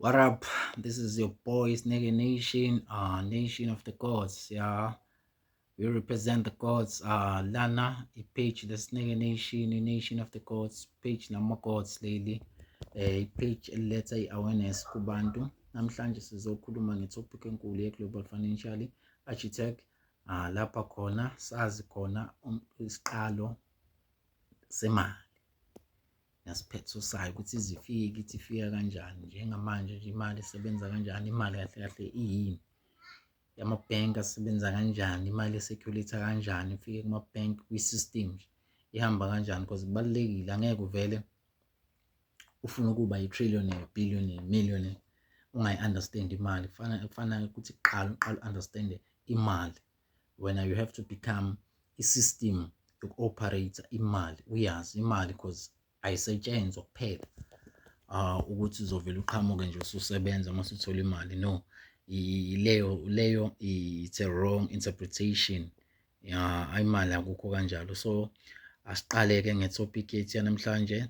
What up? This is your boy Snake Nation, Nation of the Gods. Yeah, we represent the gods. Lana, page the Snake Nation, Nation of the Gods, page nama gods leli. Page eletha i-awareness kubantu. Namhlanje sizokhuluma nge-topic enkulu ye-Global Financial Architect. Lapha khona sazi khona isiqalo semali nesiphetho sayo, ukuthi izifike kithi, ifika kanjani. Njengamanje nje imali isebenza kanjani, imali kahle kahle iyini, amabhenki asebenza kanjani, imali e-circulate kanjani, ifike kuma-bank, kwi-system nje ihamba kanjani, because kubalulekile. Angeke uvele ufune ukuba i-trillionaire, billionaire, millionaire ungayi-understand imali. Kufana ukuthi kuqala uqale u-understand imali. Wena you have to become i-system yoku-operate imali, uyazi imali, because ayisetshenzwa kuphela ukuthi uzovela uqhamuke nje ususebenza uma usuthola imali. No, leyo it's a wrong interpretation ya imali, akukho kanjalo. So asiqale-ke nge-topic yethu yanamhlanje.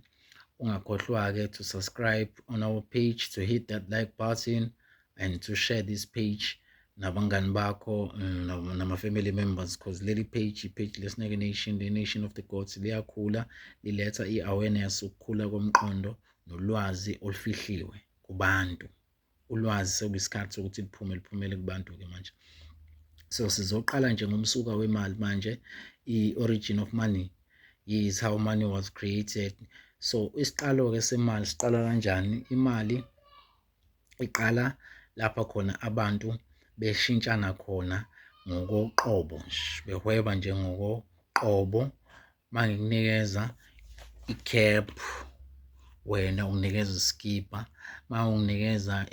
Ungakhohlwa-ke to subscribe on our page, to hit that like button and to share this page nabangani bakho, nama-family members, because leli page, i-page leSnake Nation, the Nation of the Gods, liyakhula, liletha i-awareness, ukukhula komqondo nolwazi olufihliwe kubantu. Ulwazi sekuyisikhathi sokuthi liphume, liphumele kubantu-ke manje. So sizoqala nje ngomsuka wemali manje, i-origin of money is how money was created. So isiqalo-ke semali siqala kanjani? Imali iqala lapha khona abantu beshintshana khona ngokoqobo nje, behweba nje ngokoqobo. Mangikunikeza i-cap, wena unginikeza iskipa. Uma unginikeza,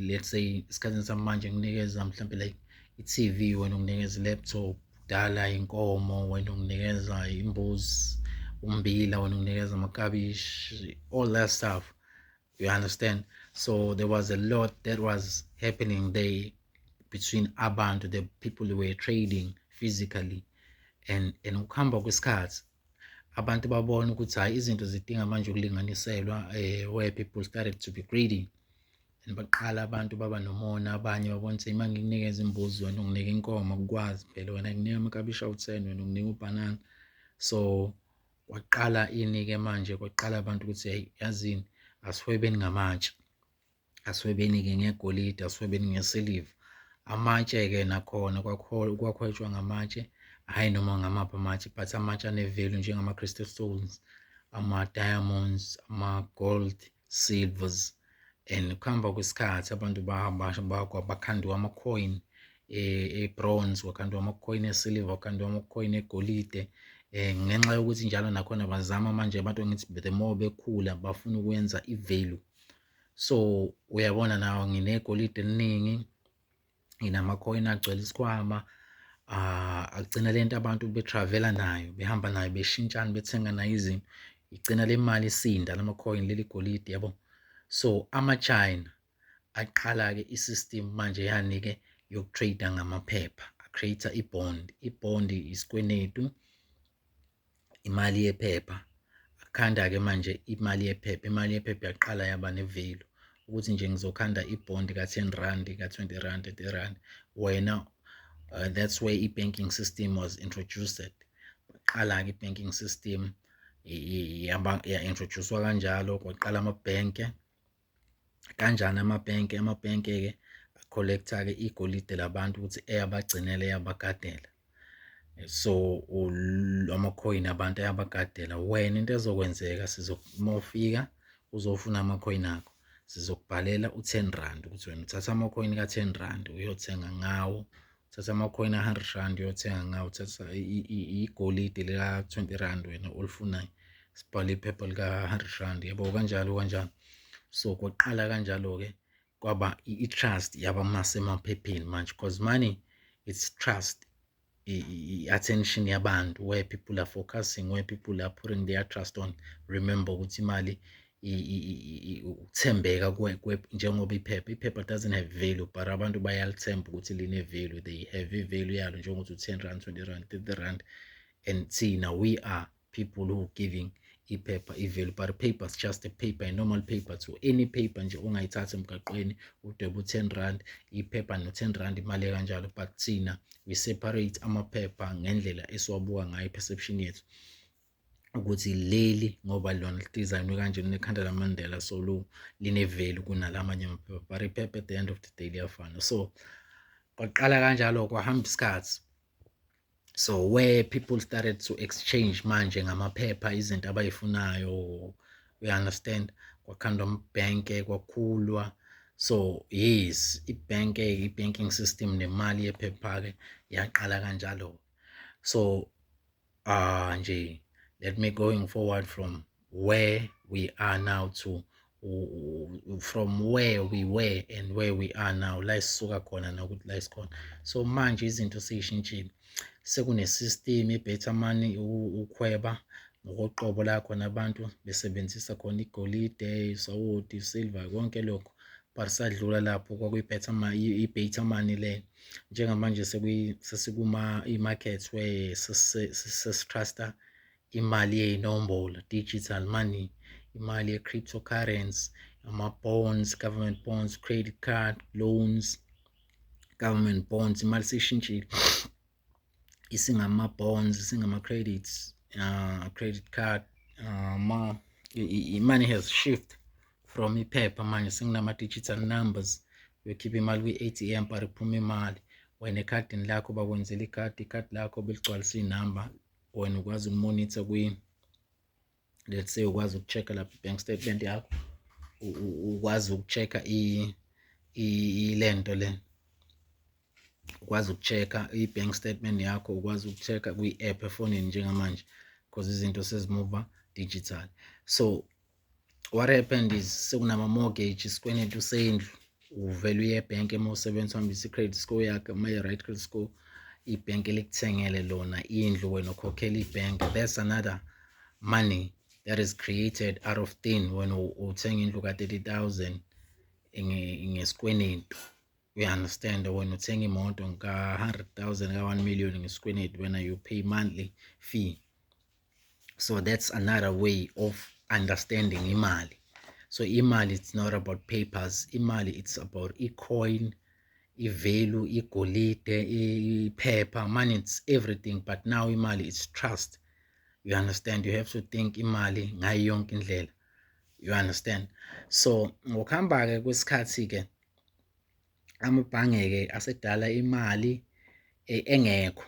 let's say, esikhathini samanje ngikunikeza mhlampe like i-TV, wena unginikeza i-laptop. Kudala inkomo, wena unginikeza imbuzi, ummbila, wena unginikeza amakabishi, all that stuff, you understand? So there was a lot that was happening there between abantu, the people were trading physically, and ukuhamba kwesikhathi abantu babona ukuthi hhayi, izinto zidinga manje ukulinganiselwa, where people started to be greedy and baqala abantu baba nomona. Abanye babona ukuthi uma ngikunikeza imbuzi, wena unginika inkomo, akukwazi phela. Wena nginika amakabishi awu-10, wena unginika ubhanana. So kwaqala ini-ke manje? Kwaqala abantu ukuthi, hey, yazini, asihwebeni ngamatshe, asihwebeni-ke ngegolide, asihwebeni ngesiliva. Amatshe-ke nakhona kwakhwetshwa ngamatshe, hhayi noma ngamaphi amatshe, but amatshe ane-value njengama-crystal stones, ama-diamonds, ama-gold, silvers. And ukuhamba kwesikhathi abantu bakhandwa ama-coin e-bronze, kwakhandwa ama-coin esiliva, kwakhandwa ama-coin egolide, ngenxa yokuthi njalo nakhona bazama manje abantu, ngithi the more bekhula bafuna ukwenza i-value. So uyabona nawe, nginegolide eliningi, nginama-coin agcwele isikhwama. Agcina lento abantu be-travel-a nayo, behamba nayo, beshintshana, bethenga nayo izinto, igcina le mali isinda, lama-coin, leli golide, yabo. So ama-China aqala-ke i-system manje yani-ke yoku-trade ngamaphepha, a-create i-bond. I-bond isikwenetu, imali yephepha. Akhanda-ke manje imali yephepha. Imali yephepha yaqala yaba ne-value, ukuthi nje ngizokhanda i-bond ka-R10, ka-R20, R30 wena. That's where i-banking system was introduced. Baqala-ke i-banking system yaba ya-introduce-wa kanjalo, kwaqala amabhenke. Kanjani amabhenki? Amabhenki-ke a-collect-a-ke igolide labantu ukuthi eyabagcinela, eyabagadela. So amacoin abantu ayabagadela. Wena into ezokwenzeka, uma ufika uzofuna amacoin akho, sizokubhalela u-R10 ukuthi wena uthatha amacoin ka-R10 uyothenga ngawo, uthatha amacoin a-R100 uyothenga ngawo, uthatha igolide lika-R20 wena olifunayo, sibhale iphepha lika-R100, yabo, kanjalo kanjalo. So kwaqala kanjalo-ke, kwaba i-trust yaba masemaphepheni manje, because money, it's trust, i-attention yabantu, where people are focusing, where people are putting their trust on. Remember ukuthi imali ukuthembeka njengoba iphepha doesn't have value, but abantu bayalithemba ukuthi line-value, they have i-value yalo, njengokuthi u-R10, R20, R30. And thina we are people who giving Iphepha i-value, but paper is just a paper, a normal paper to any paper nje ongayithatha emgaqweni udwebe u-10 rand, iphepha no-10 rand imali kanjalo. But thina we separate amaphepha ngendlela esiwabuka ngayo, i-perception yethu ukuthi leli ngoba lona lidizayinwe kanje, linekhanda laMandela, so lo line-value kunalamanye amaphepha, but iphepha at the end of the day liyafana. So kwaqala kanjalo, kwahamba isikhathi, so where people started to exchange manje ngamaphepha izinto abayifunayo, we understand, kwakhandwa amabhenke, kwakhulwa. So yes, ibhenke, i-banking system nemali yephepha-ke yaqala kanjalo. So nje let me going forward from where we are now to from where we were and where we are now, la esisuka khona nokuthi la esikhona. So manje izinto seyishintshile, sekune-system i-better money, ukhweba ngokoqobo la khona abantu besebenzisa khona igolide, isawoti, isilver, konke lokho. But sadlula lapho, kwakuyi-better money, i-better money le. Njengamanje sesikuma i-markets where sesi-trust-a imali yey'nombolo, digital money, imali ye-cryptocurrency, ama-bonds, government bonds, credit card loans, government bonds. Imali seyishintshile, isingama-bonds, isingama-credits, credit card, ma i-money has shift from iphepha. Manje sekunama-digital numbers, uyokhipha imali kwi-ATM but kuphuma imali wena ekhadini lakho, bakwenzela ikhadi, ikhadi lakho beligcwalisa iy'namba, wena ukwazi uku-monitor kwi, let's say, ukwazi uku-check-a lapha i-bank statement yakho, ukwazi uku-check-a ilento le, ukwazi uku-check-a i-bank statement yakho, ukwazi uku-check-a kwi-app efonini njengamanje because izinto sezimuva digital. So what happened is sekunama-mortgage, isikweletu sendlu, uvele uye ebhenki uma usebenza, uhambise i-credit score yakho, uma i-right credit score, ibhenki likuthengele lona indlu, wena ukhokhela ibhenki. That's another money that is created out of thin. Wena uthenga indlu ka-30,000 ngesikweletu, you understand? Wena uthenga imoto ka-100,000, ka-1 million ngesikweletu, wena you pay monthly fee. So that's another way of understanding imali. So imali, it's not about papers, imali it's about i-coin, i-value, igolide, iphepha. Money, it's everything, but now imali it's trust, you understand? You have to think imali ngayo yonke indlela, you understand? So ngokuhamba-ke kwesikhathi-ke, amabhange-ke asedala imali engekho.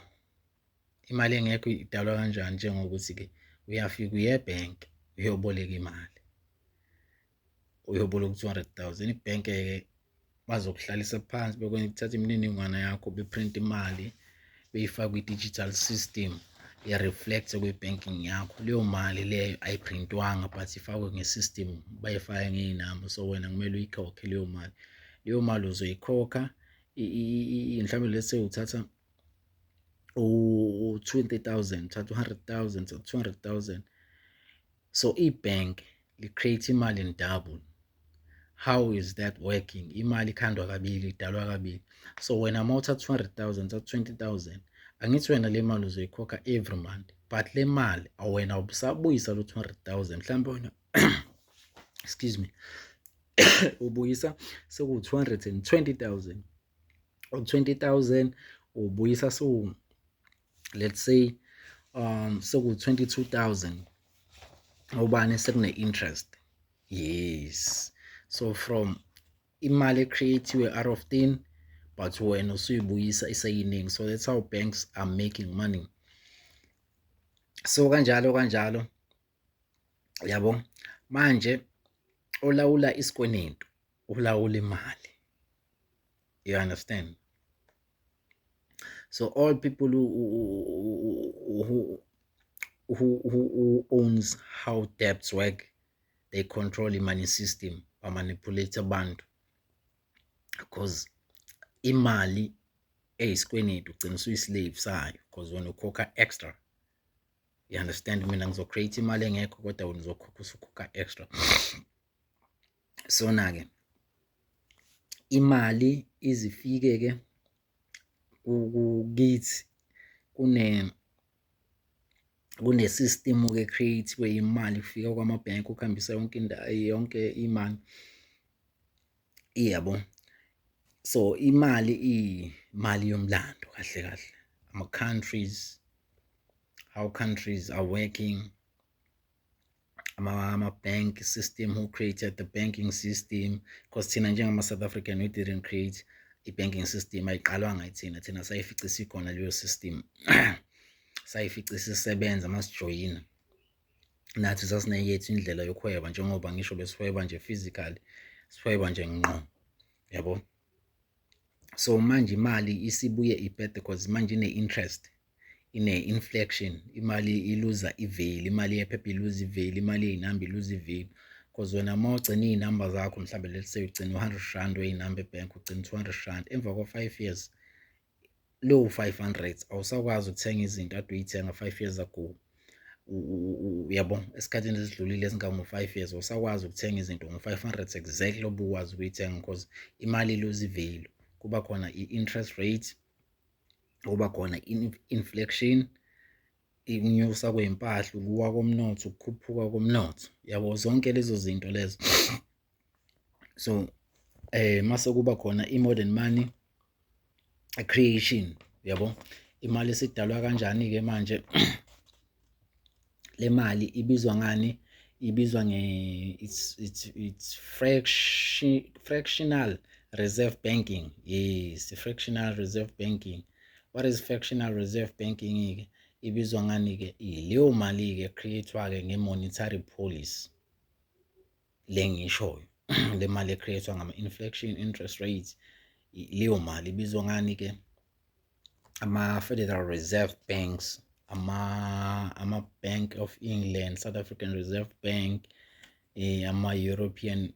Imali engekho idalwa kanjani? Njengokuthi-ke uyafika uye ebhenki uyoboleka imali, uyoboleka u-200,000, ibhenke-ke bazokuhlalisa phansi, bekuthatha imininingwane yakho, be-print imali, beyifake kwi-digital system, i-reflect kwi-banking yakho. Leyo mali leyo ayi-print-wanga but ifakwe nge-system, bayifake ngey'namba. So wena kumele uyikhokhe leyo mali. Leyo mali uzoyikhokha mhlawumbe, let's say uthatha u-20,000, uthatha u-100,000, 200,000. So ibhenki li-create imali in double. How is that working? Imali ikhandwa kabili, idalwa kabili. So wena uma uthatha 200,000, uthatha 20,000, angithi wena le mali uzoyikhokha every month, but le mali wena ubusabuyisa lo 200,000, mhlawumbe wena, excuse me, ubuyisa seku-220,000 or 20,000, ubuyisa so let's say seku-22,000 ubani, sekune-interest. Yes, so from imali e-create-iwe out of thin, but wena usuyibuyisa iseyiningi. So that's how banks are making money. So kanjalo kanjalo, yabo. Manje olawula isikweletu ulawula imali, you understand? So all people who owns how debts work, they control the money system, ba-manipulate abantu because imali eyisikweletu ugcina usuyi-slave sayo because wena ukhokha extra, you understand? Mina ngizo-create imali engekho kodwa wena uzokhokha, usukhokha extra. Sona-ke imali izifike-ke kithi kune Kune-system-ke e-create-iwe imali kufika kwamabhenki ukuhambisa yonke indawo, yonke imali, iyabo. So imali iyimali yomlando kahle kahle, ama-countries, how countries are working, ama-bank system, who created the banking system, because thina njengama-South African we didn't create i-banking system, ayiqalwanga yithina, thina sayifica isikhona leyo system, sayifica isisebenza masijoyina. Nathi sasineyethu indlela yokuhweba, njengoba ngisho besihweba nje physically, sihweba nje ngqo, yabo. So manje imali isibuye ibhede because manje ine-interest, ine-inflation, imali iluza i-value, imali yephepha iluza i-value, imali yey'namba iluza i-value. Because wena uma ugcina iy'namba zakho, mhlambe let's say ugcina u-R100 wey'namba ebhenki, ugcina u-R200, emva kwa-5 years lowo 500 awusakwazi ukuthenga izinto ade uyithenga 5 years ago, uyabo. Esikhathini esidlulile esingango-5 years awusakwazi ukuthenga izinto ngo-500 exactly obukwazi ukuyithenga, because imali iluza i-value. Kuba khona i-interest rate, kuba khona i-inflation, ukunyusa kwey'mpahla, ukuwa komnotho, ukukhuphuka komnotho, yabo, zonke lezo zinto lezo. So mase kuba khona i-modern money creation, yabo. Imali esidalwa kanjani-ke manje? Le mali ibizwa ngani? Ibizwa nge it's fractional reserve banking. Yes, fractional reserve banking. What is fractional reserve banking-ke? Ibizwa ngani-ke? Leyo mali-ke create-wa-ke nge-monetary policy le ngiyishoyo, le mali e-create-wa ngama-inflation, interest rates, leyo mali ibizwa ngani-ke? Ama-Federal Reserve Banks, ama-Bank of England, South African Reserve Bank, ama-European,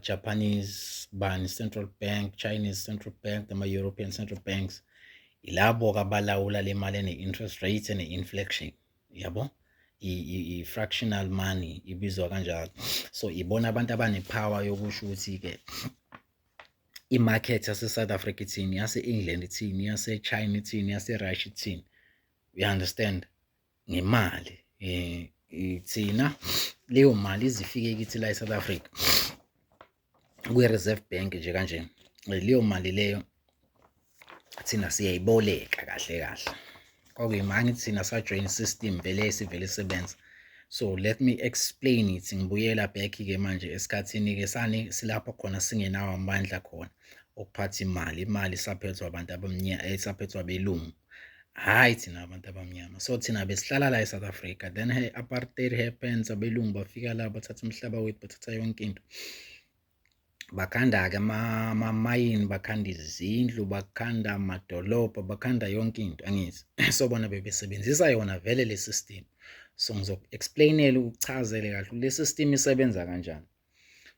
Japanese bani Central Bank, Chinese Central Bank, ama-European Central Banks, ilabo-ke abalawula le mali ene-interest rate, ene-inflation, yabo. I-fractional money ibizwa kanjalo. So ibona abantu abane-power yokusho ukuthi-ke i-market yase-South Africa ithini, yase-England ithini, yase-China ithini, yase-Russia ithini, you understand, ngemali. Thina leyo mali izifike kithi la e-South Africa kwi-Reserve Bank nje kanje, leyo mali leyo thina siyayiboleka kahle kahle. Kwakuyimanje thina sajoyina i-system vele esivele isebenza. So let me explain it. Ngibuyela back-ke manje esikhathini-ke sani silapho khona singenawo amandla khona okuphatha imali, imali isaphethwe abantu abamnyama, isaphethwe abelungu, hhayi thina abantu abamnyama. So thina besihlala la e-South Africa, then hey, apartheid happens, abelungu bafika la bathatha umhlaba wethu, bathatha yonke into. Bakhanda-ke amamayini, bakhanda izindlu, bakhanda amadolobha, bakhanda yonke into, angithi? So bona bebesebenzisa yona vele le system. So ngizoku-explain-ela, ukuchazele kahle le system isebenza kanjani.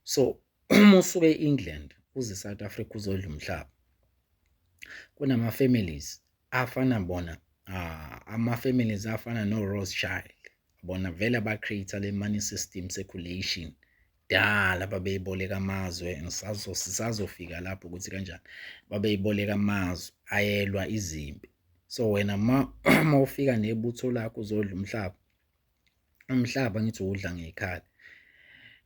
So uma usuke e-England uze e-South Africa uzodla umhlaba, kunama-families afana bona, ama-families afana no-Rothschild, bona vele aba-create-a le money system circulation kudala babeyiboleka amazwe. Sisazofika lapho ukuthi kanjani babeyiboleka amazwe ayelwa izimpi. So wena ma ufika nebutho lakho uzodla umhlaba, umhlaba ngithi uwudla ngey'khali,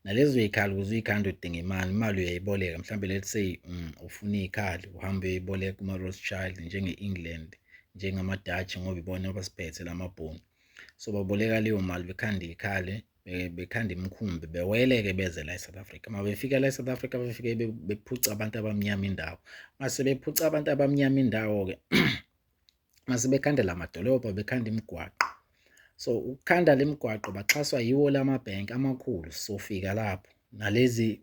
nalezo y'khali ukuze uy'khande udinga imali, imali uyayiboleka. Mhlambe let's say ufuna iy'khali, uhambe uyoyiboleka kuma-Rothschild, njenge-England, njengama-Dutch, ngoba ibona abasiphethe lamabhunu. So baboleka leyo mali, bekhande iy'khali, bekhande imikhumbi, beweleke beze la e-South Africa. Uma befika la e-South Africa befike bephuca abantu abamnyama indawo. Mase bephuca abantu abamnyama indawo-ke, mase bekhanda lamadolobha, bekhanda imigwaqo. So ukukhanda le migwaqo baxhaswa yiwo lamabhenki amakhulu, sofika lapho nalezi.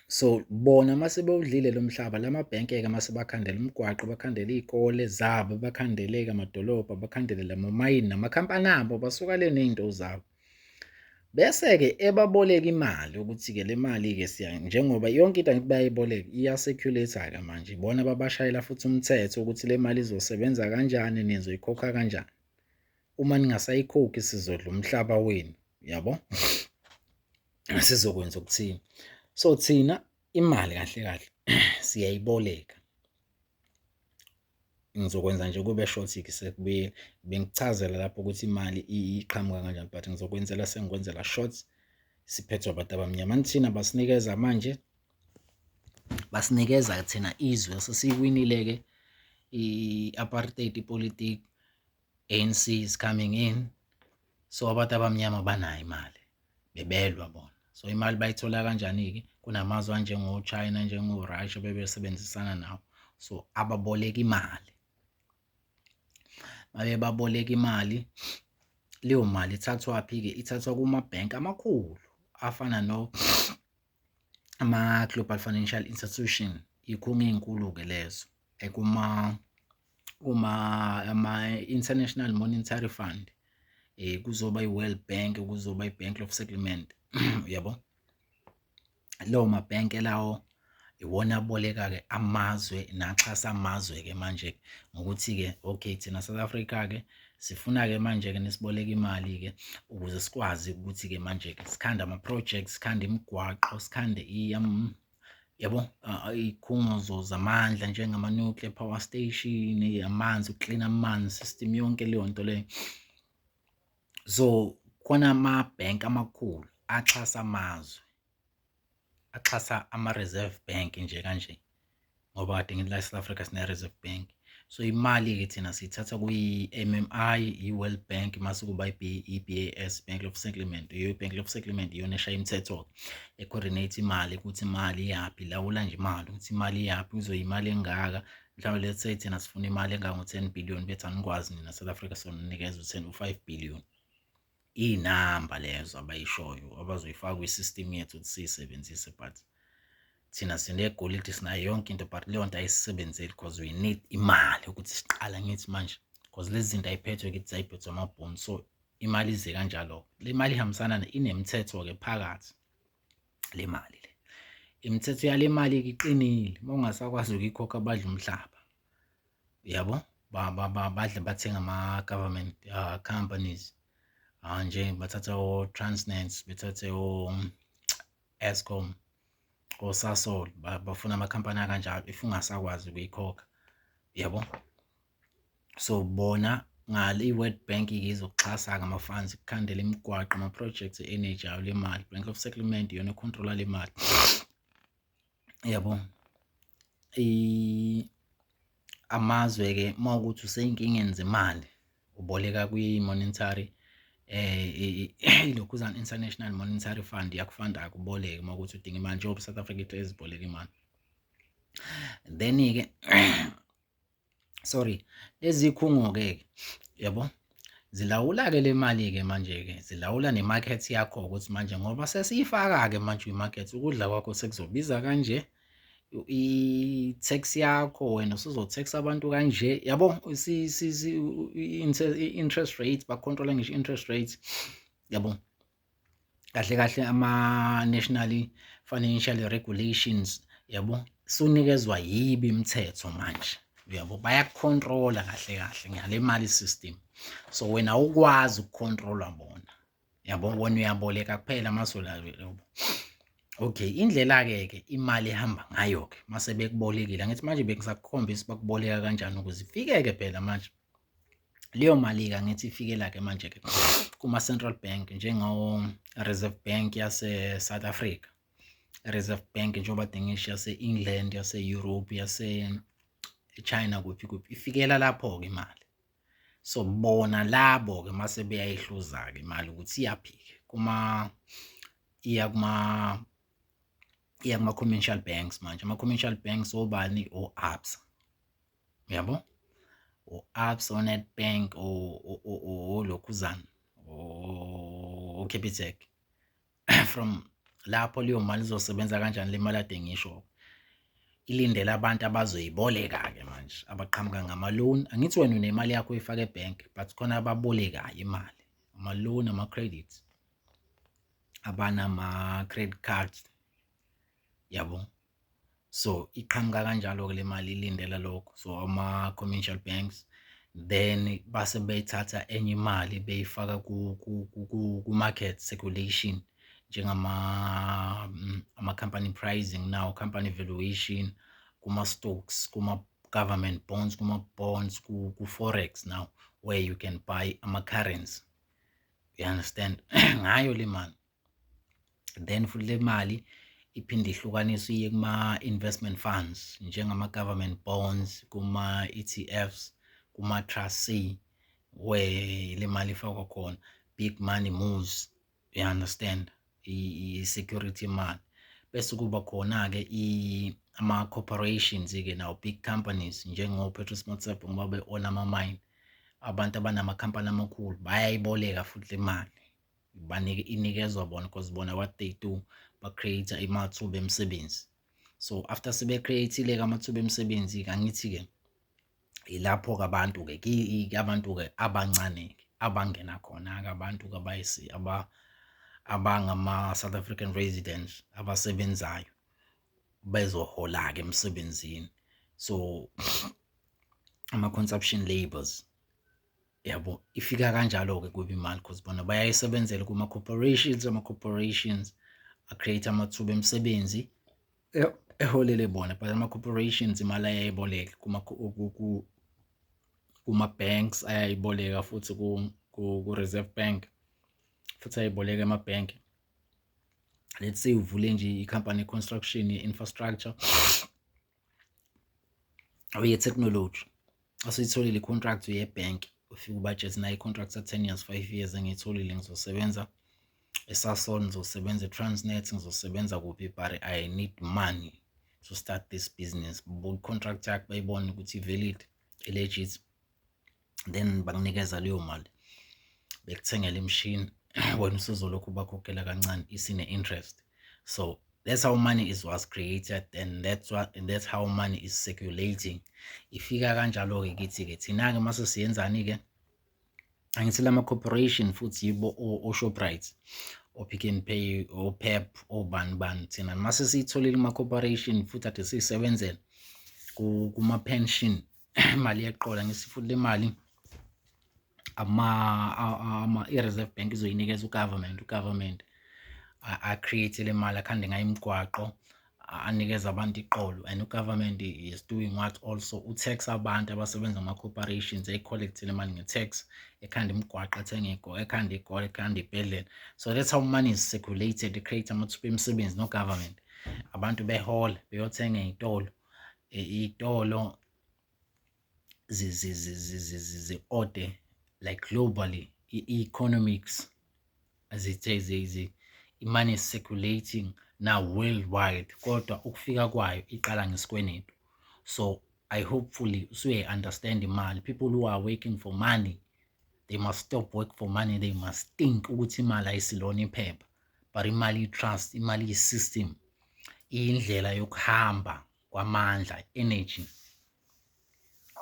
So bona mase bewudlile lo mhlaba, lamabhenki-ke mase bakhandela umgwaqo, bakhandele iy'kole zabo, bakhandele-ke amadolobha, bakhandele lamamayini namakhampani abo, basuka le ney'nto zabo. Bese-ke ebaboleka imali ukuthi-ke le mali-ke siya njengoba yonke into angithi bayayiboleka, iya-circulate-a-ke manje, ibona ababashayela futhi umthetho ukuthi le mali izosebenza kanjani, nizoyikhokha kanjani. Uma ningasayikhokhi sizodla umhlaba wenu, yabo, sizokwenza okuthini. So thina imali kahle kahle siyayiboleka. Ngizokwenza nje kube short-ke, sekubuyile. Bengikuchazela lapho ukuthi imali iqhamuka kanjani, but ngizokwenzela, sengikwenzela short. Siphethwe abantu abamnyama thina, basinikeza manje, basinikeza thina izwe sesiyiwinile-ke i-apartheid, ipolitiki. ANC is coming in, so abantu abamnyama banayo imali, bebelwa bona. So imali bayithola kanjani-ke? Kunamazwe anjengo-China, njengo-Russia, bebesebenzisana nawo, so ababoleka imali. Babe baboleka imali, leyo mali ithathwaphi-ke? Ithathwa kumabhenki amakhulu afana no ama-global financial institution, iy'khungo ey'nkulu-ke lezo, kuma kuma ama-International Monetary Fund, kuzoba i-World Bank, kuzoba i-Bank of Settlement, uyabo? Lawo mabhenki lawo iwona aboleka-ke amazwe naxhasa amazwe-ke manje ngokuthi-ke, okay, thina South Africa-ke sifuna-ke manje-ke nisiboleke imali-ke ukuze sikwazi ukuthi-ke manje-ke sikhande ama-projects, sikhande imigwaqo, sikhande yabo, iy'khungo zamandla njengama-nuclear power station, amanzi, ukuklina amanzi system, yonke leyo nto leyo. So khona amabhenki amakhulu axhasa amazwe, axhasa ama-Reserve Bank nje kanje, ngoba kade ngithi la e-South Africa sine-Reserve Bank. So imali-ke thina siyithatha kwi-MMI, i-World Bank, mase kuba i-BAS, Bank of Settlement. Iyo i-Bank of Settlement iyona eshaya imithetho-ke, e-coordinate imali ukuthi imali iyaphi, ilawula nje imali ukuthi imali iyaphi, kuzoya imali engaka. Mhlawumbe let's say thina sifuna imali engango-10 billion, bethi anikwazi nina South Africa, soninikeza u-10, u-5 billion. Iy'namba lezo abayishoyo abazoyifaka kwi-system yethu ukuthi siyisebenzise, but thina sinegolide, sinayo yonke into, but leyo nto ayisisebenzeli because we need imali ukuthi siqala ngithi manje, because lezi zinto ayiphethwe kithi, zayiphethwe amabhunu. So imali ize kanjalo. Le mali ihambisana, inemithetho-ke phakathi le mali le. Imithetho yale mali-ke iqinile, uma ungasakwazi ukuyikhokha badla umhlaba, yabo, badle, bathenga ama-government companies, nje bathatha o-Transnet, bethathe o-Eskom, o-Sasol, bafuna amakhampani akanjalo if ungasakwazi ukuyikhokha, yabo. So bona ngale i-World Bank-ke izokuxhasa-ke ama-funds, ikukhandele imigwaqo, ama-projects e-energy ayo le mali. Bank of Settlement iyona e-control-a le mali, yabo. Amazwe-ke uma kuwukuthi usey'nkingeni zemali, uboleka kwi-monetary, ilokhuzana, International Monetary Fund, iyakufanda-ke uboleke uma kuwukuthi udinga imali, njengoba i-South Africa ihlezi iboleka imali. Then-ke, sorry, lezi khungo-ke, yabo, zilawula-ke le mali-ke manje-ke, zilawula ne-market yakho ukuthi manje ngoba sesiyifaka-ke manje kwi-market, ukudla kwakho sekuzobiza kanje, i-tax yakho wena usuzo-tax abantu kanje, yabo, i-interest rates, ba-control-a ngisho i-interest rates, yabo. Kahle kahle ama-national financial regulations, yabo, sunikezwa yibo imithetho manje, uyabo, bayaku-control-a kahle kahle ngale mali system. So wena awukwazi uku-control-a bona, yabo, wena uyaboleka kuphela mase yabo. Okay, indlela-ke ke imali ehamba ngayo-ke mase bekubolekile, angithi manje bengisakukhombisa bakuboleka kanjani ukuze ifike-ke phela manje leyo mali-ke, angithi ifikela-ke manje-ke kuma-central bank njengo-Reserve Bank yase-South Africa, Reserve Bank njengoba kade ngisho yase-England, yase-Europe, yase-China, kuphi kuphi, ifikela lapho-ke imali. So bona labo-ke mase beyayihluza-ke imali ukuthi iyaphi-ke, kuma iya kuma iya kuma-commercial banks manje. Ama-commercial banks obani? O-Absa, uyabo, o-Absa, o-Nedbank, olokhuzana, o-Capitec. From lapho leyo mali izosebenza kanjani? Le mali ade ngisho ilindele abantu abazoyiboleka-ke manje, abaqhamuka ngama-loan. Angithi wena unemali yakho oyifaka ebhenki, but khona ababolekayo imali, ama-loan, ama-credits, abanama-credit cards, yabo. So iqhamuka kanjalo-ke le mali, ilindela lokho. So ama-commercial banks then base beyithatha enye imali beyifaka ku-market circulation, njengama ama-company pricing now, company valuation, kuma-stocks, kuma Government bonds, kuma-bonds, ku-forex now, where you can buy ama-currency, you understand, ngayo le mali. Then futhi le mali iphinde ihlukaniswe iye kuma-investment funds, njengama-government bonds, kuma-ETFs, kuma-trustee, where le mali ifakwa khona. Big money moves, you understand, i-security imali. Bese kuba khona-ke ama-corporations-ke now, big companies njengo-Patrice Motsepe, ngoba be-own ama-mine. Abantu abanamakhampani amakhulu bayayiboleka futhi le mali, banike, inikezwa bona, because bona what they do, ba-create amathuba emisebenzi. So after sebe-create-ile-ke amathuba emisebenzi-ke, angithi-ke ilapho-ke abantu-ke, abantu-ke abancane-ke abangena khona-ke, abantu-ke abangama-South African residents abasebenzayo bezohola-ke emsebenzini. So ama-consumption labours yabo, ifika kanjalo-ke kuba imali, because bona bayayisebenzela kuma-corporations, ama-corporations a-create amathuba emisebenzi, eholele bona. But ama-corporations imali ayayiboleka kuma-banks, ayayiboleka futhi ku-Reserve Bank, futhi ayiboleka emabhenki. Let's say uvule nje ikhampani ye-construction, ye-infrastructure or ye-technology, asuyitholile i-contract yebhenki, ufike ubatshele nayo i-contract ya-10 years, 5 years engiyitholile, ngizosebenza eSasol, ngizosebenza e-Transnet, ngizosebenza kuphi, but I need money to start this business. I-contract yakho bayibone ukuthi i-valid, i-legit, then bakunikeza leyo mali, bekuthengela imishini, wena usuzolokhu ubakhokhela kancane, isine-interest. So that's how money is was created, and that's how money is circulating. Ifika kanjalo-ke kithi-ke. Thina-ke mase siyenzani-ke? Angithi lama-corporation futhi yibo o-Shoprite, o-Pick n Pay, o-Pep, obani bani. Thina mase siyitholile kuma-corporation futhi ade siyisebenzela kuma-pension, imali yeqola ngisi futhi le mali ama i-Reserve Bank izoyinikeza u-government, u-government a-create le mali, akhande ngayo imigwaqo, anikeze abantu iqolo. And u-government is doing what also? U-tax abantu abasebenza ama-corporations, eyi-collect le mali nge-tax, ekhanda imigwaqo, athenge, ekhanda iy'kole, ekhanda iy'bhedlela. So that's how money is circulated, create amathuba emisebenzi no-government, abantu behola beyothenga ey'tolo, iy'tolo zi-order like globally, i-economics zithe i-money is circulating now worldwide, kodwa ukufika kwayo iqala ngesikweletu. So I hopefully usuyayi-understand imali. People who are working for money, they must stop work for money. They must think ukuthi imali ayisilona iphepha, but imali i-trust, imali iyi-system, iyindlela yokuhamba kwamandla, energy.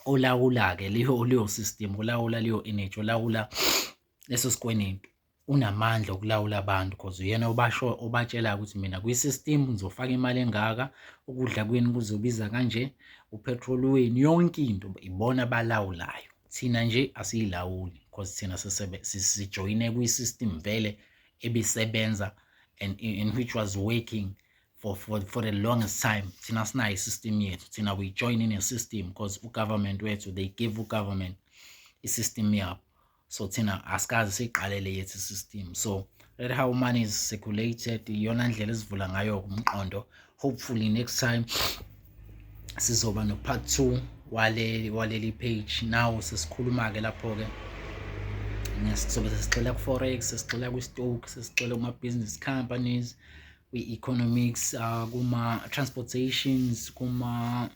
Olawula-ke leyo system, olawula leyo energy, olawula leso sikweletu, unamandla okulawula abantu, 'cause uyena obasho, obatshelayo ukuthi mina kwi-system ngizofaka imali engaka, ukudla kwenu kuzobiza kanje, u-petrol wenu, yonke into ibona abalawulayo. Thina nje asiyilawuli, 'cause thina sijoyine kwi-system vele ebisebenza and which was working for the longest time. Thina sinayo i-system yethu. Thina we join in a system because u-government wethu, they give u-government i-system yabo. So thina asikaze siyiqalele yethu i-system. So that how money is circulated, iyona ndlela esivula ngayo umqondo. Hopefully next time sizoba no-part 2 wale waleli page. Now sesikhuluma-ke lapho-ke, sizobe sesigxila ku-forex, sesigxila kwi-stock, sesigxila kuma-business companies, kwi-economics, kuma-transportations, kuma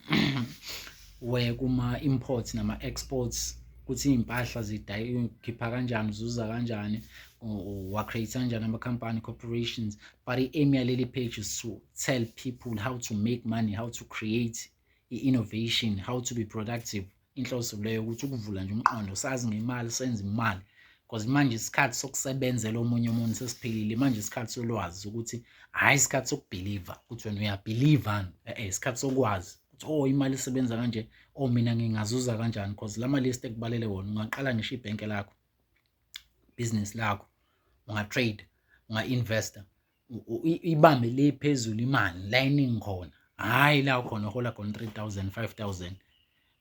where kuma-imports nama-exports, ukuthi iy'mpahla zikhipha kanjani, uzuza kanjani, wa-create kanjani ama-company, corporations. But i-aim yaleli page is to tell people how to make money, how to create i-innovation, how to be productive. Inhloso leyo ukuthi ukuvula nje umqondo, sazi ngemali, senze imali, because manje isikhathi sokusebenzela omunye umuntu sesiphelile. Manje isikhathi solwazi, ukuthi hhayi isikhathi soku-believe-a ukuthi wena uya-believe-a, isikhathi sokwazi ukuthi, oh, imali isebenza kanje, oh, mina ngingazuza kanjani, because lama list ekubalele wona, ungaqala ngisho ibhenki lakho, business lakho, unga-trade, unga-investa, ibambe le phezulu imali la iningi khona, hhayi la khona uhola khona 3000, 5000.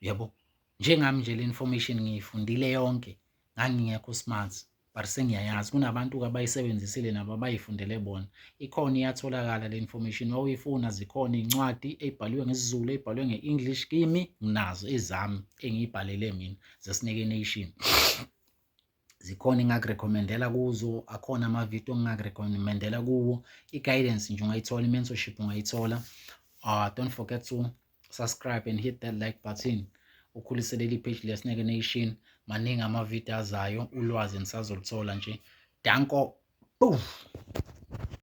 Yabo, njengami nje le information ngiyifundile yonke, ngangingekho smart, but sengiyayazi. Kunabantu-ke abayisebenzisile nabo abayifundele bona. Ikhona, iyatholakala le information wawuyifuna. Zikhona iy'ncwadi ey'bhaliwe ngesiZulu, ey'bhalwe nge-English. Kimi nginazo ezami engiyibhalele mina zeSnake Nation, zikhona engingaku-recommend-ela kuzo. Akhona amavidiyo engingaku-recommend-ela kuwo. I-guidance nje ungayithola, i-mentorship ungayithola. Don't forget to subscribe and hit that like button, ukhulise leli page le-Snake Nation. Maningi amavidiyo azayo, ulwazi nisazoluthola nje. Danko, poof.